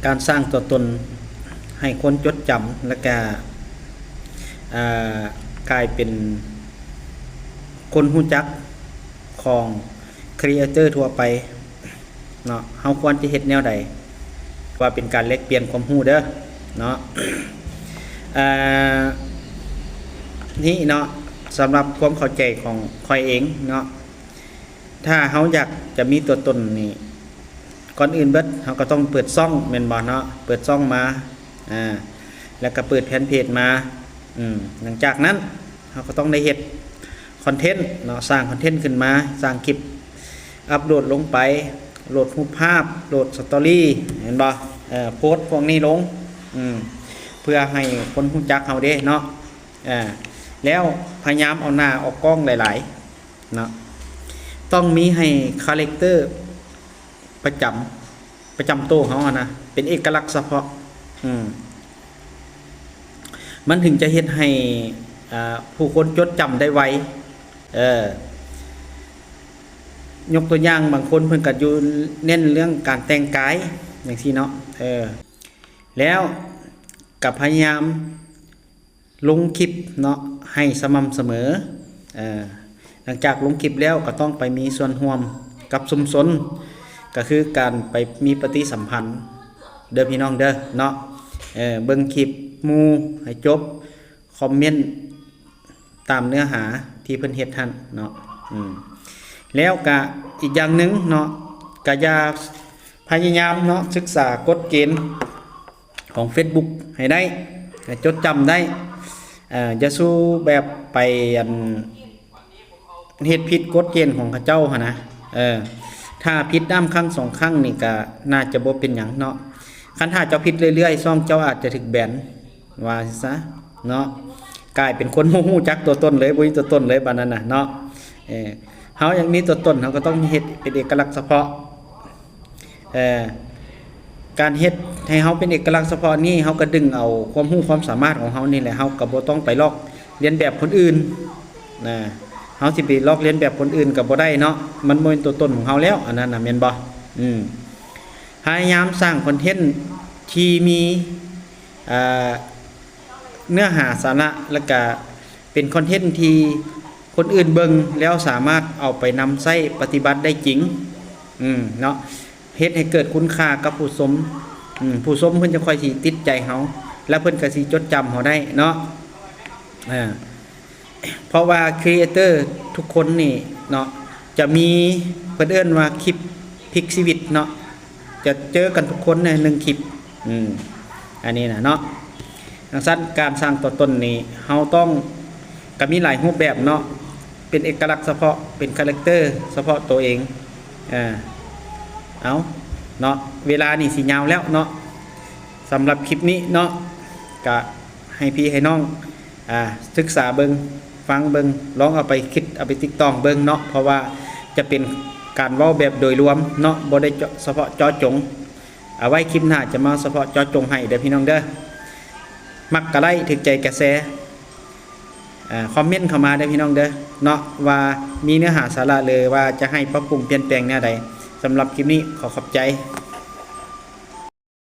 ການສ້າງຕົວຕົນໃຫ້ຄົນຈົດຈຳ ແລະກະ ເອີ ກາຍເປັນຄົນຮູ້ຈັກຂອງຄຣີເອເຕີທົ່ວໄປເນາະ, ເຮົາຄວນຈະເຮັດແນວໃດ? ວ່າເປັນການແລກປ່ຽນຄວາມຮູ້ເດີເນາະ. ເອີ ນີ້ເນາະ, ສຳລັບຄວາມເຂົ້າໃຈຂອງຂ້ອຍເອງເນາະ, ຖ້າເຮົາຢາກຈະມີຕົວຕົນນີ້ ກ່ອນອື່ນເບິດເຮົາກໍຕ້ອງເປີດຊ່ອງແມ່ນບໍ່ເນາະ, ເປີດຊ່ອງມາ ອາ ແລ້ວກໍເປີດແຟນເພຈມາ. ອືມ ຫຼັງຈາກນັ້ນເຮົາກໍຕ້ອງໄດ້ເຮັດຄອນເທັນເນາະ, ສ້າງຄອນເທັນຂຶ້ນມາ, ສ້າງຄລິບ ອັບໂຫຼດລົງໄປ, ໂຫຼດຮູບພາບ, ໂຫຼດສະຕໍຣີ ແມ່ນບໍ່? ເອີ ໂພສພວກນີ້ລົງ ອືມ ເພື່ອໃຫ້ຄົນຮູ້ຈັກເຮົາເດ້ເນາະ. ເອີ ແລ້ວພະຍາຍາມເອົາໜ້າອອກກ້ອງຫຼາຍໆ ເນາະ, ຕ້ອງມີໃຫ້ຄາແຣັກເຕີປະຈຳ ປະຈຳໂຕເຮົາຫັ້ນນະ ເປັນເອກະລັກສະເພາະ. ອືມ ມັນເຖິງຈະເຮັດໃຫ້ ເອີ ຜູ້ຄົນຈົດຈຳໄດ້ໄວ. ເອີ ຍົກຕົວຢ່າງ ບາງຄົນເພິ່ນກໍຢູ່ເນັ້ນເລື່ອງການແຕ່ງກາຍຈັ່ງຊີ້ເນາະ. ເອີ ແລ້ວກໍພະຍາຍາມ ລົງຄລິບເນາະ ໃຫ້ສະໝ່ຳສະເໝີ. ເອີ ຫຼັງຈາກລົງຄລິບແລ້ວກໍຕ້ອງໄປມີສ່ວນຮ່ວມກັບຊຸມຊົນ, ກໍຄືການໄປມີປະຕິສຳພັນເດີພີ່ນ້ອງເດີເນາະ. ເອີ ເບິ່ງຄລິບໝູ່ໃຫ້ຈົບ, ຄອມເມັນຕາມເນື້ອຫາທີ່ເພິ່ນເຮັດຫັ້ນເນາະ. ອືມ ແລ້ວກະອີກຢ່າງໜຶ່ງເນາະ, ກະຢ່າ ພະຍາຍາມເນາະ ສຶກສາກົດເກນຂອງເຟສບຸກໃຫ້ໄດ້ ໃຫ້ຈົດຈຳໄດ້. ເອີ ຢ່າສູ່ແບບໄປ ອັນ ເຮັດຜິດກົດເກນຂອງເຂົາເຈົ້າຫັ້ນນະ. ເອີ ຖ້າຜິດນ້ຳຄັ້ງສອງຄັ້ງນີ້ກະໜ້າຈະບໍ່ເປັນຫຍັງເນາະ, ຄັນຖ້າເຈົ້າຜິດເລື້ອຍໆ ຊ່ອງເຈົ້າອາດຈະຖືກແບນ ວ່າຊັ້ນຊະເນາະ, ກາຍເປັນຄົນບໍ່ຮູ້ຈັກຕົວຕົນເລີຍ, ບໍ່ມີຕົວຕົນເລີຍບາດນັ້ນນະເນາະ. ເອີ ເຮົາຢາກມີຕົວຕົນ ເຮົາກໍຕ້ອງເຮັດເປັນເອກະລັກສະເພາະ. ເອີ ການເຮັດໃຫ້ເຮົາເປັນເອກະລັກສະເພາະນີ້ ເຮົາກໍດຶງເອົາຄວາມຮູ້ຄວາມສາມາດຂອງເຮົານີ້ແຫຼະ, ເຮົາກໍບໍ່ຕ້ອງໄປລອກລຽນແບບຄົນອື່ນນະ. ເຮົາຊິໄປລອກລຽນແບບຄົນອື່ນກໍບໍ່ໄດ້ເນາະ, ມັນບໍ່ແມ່ນຕົວຕົນຂອງເຮົາແລ້ວ ອັນນັ້ນນະ ແມ່ນບໍ່? ອືມ ພະຍາຍາມສ້າງຄອນເທັນທີ່ມີ ເອີ ເນື້ອຫາສາລະ ແລ້ວກະເປັນຄອນເທັນທີ່ຄົນອື່ນເບິ່ງແລ້ວສາມາດເອົາໄປນຳໃຊ້ປະຕິບັດໄດ້ຈິງ ອືມ ເນາະ, ເຮັດໃຫ້ເກີດຄຸນຄ່າກັບຜູ້ຊົມ ອືມ ຜູ້ຊົມເພິ່ນຈະຄ່ອຍຊິຕິດໃຈເຮົາ ແລ້ວເພິ່ນກໍຊິຈົດຈຳເຮົາໄດ້ເນາະ. ເອີ ເພາະວ່າຄຣີເອເຕີທຸກຄົນນີ້ເນາະ ຈະມີ ເພິ່ນເອີ້ນວ່າຄລິບພລິກຊີວິດເນາະ, ຈະເຈີກັນທຸກຄົນໃນໜຶ່ງຄລິບ. ອືມ ອັນນີ້ນະເນາະ, ຈັ່ງຊັ້ນການສ້າງຕົວຕົນນີ້ ເຮົາຕ້ອງ ກໍມີຫຼາຍຮູບແບບເນາະ, ເປັນເອກະລັກສະເພາະ ເປັນຄາແຣັກເຕີສະເພາະໂຕເອງ. ເອີ ເອົາເນາະ, ເວລານີ້ຊິຍາວແລ້ວເນາະ, ສຳລັບຄລິບນີ້ເນາະ ກະໃຫ້ພີ່ໃຫ້ນ້ອງ ອາ ສຶກສາເບິ່ງ ຟັງເບິ່ງ, ລອງເອົາໄປຄິດ ເອົາໄປຕຶກຕອງເບິ່ງເນາະ, ເພາະວ່າຈະເປັນການເວົ້າແບບໂດຍລວມເນາະ, ບໍ່ໄດ້ເຈາະ ສະເພາະເຈາະຈົງ. ເອົາໄວ້ຄລິບໜ້າຈະມາສະເພາະເຈາະຈົງໃຫ້ເດີພີ່ນ້ອງເດີ. ມັກກະໄລ້ ຖືກໃຈກະແຊ ອາ ຄອມເມັນເຂົ້າມາເດີພີ່ນ້ອງເດີເນາະ, ວ່າມີເນື້ອຫາສາລະ ຫຼືວ່າຈະໃຫ້ປັບປຸງປ່ຽນແປງແນວໃດ. ສຳລັບຄລິບນີ້ຂໍຂອບໃຈ.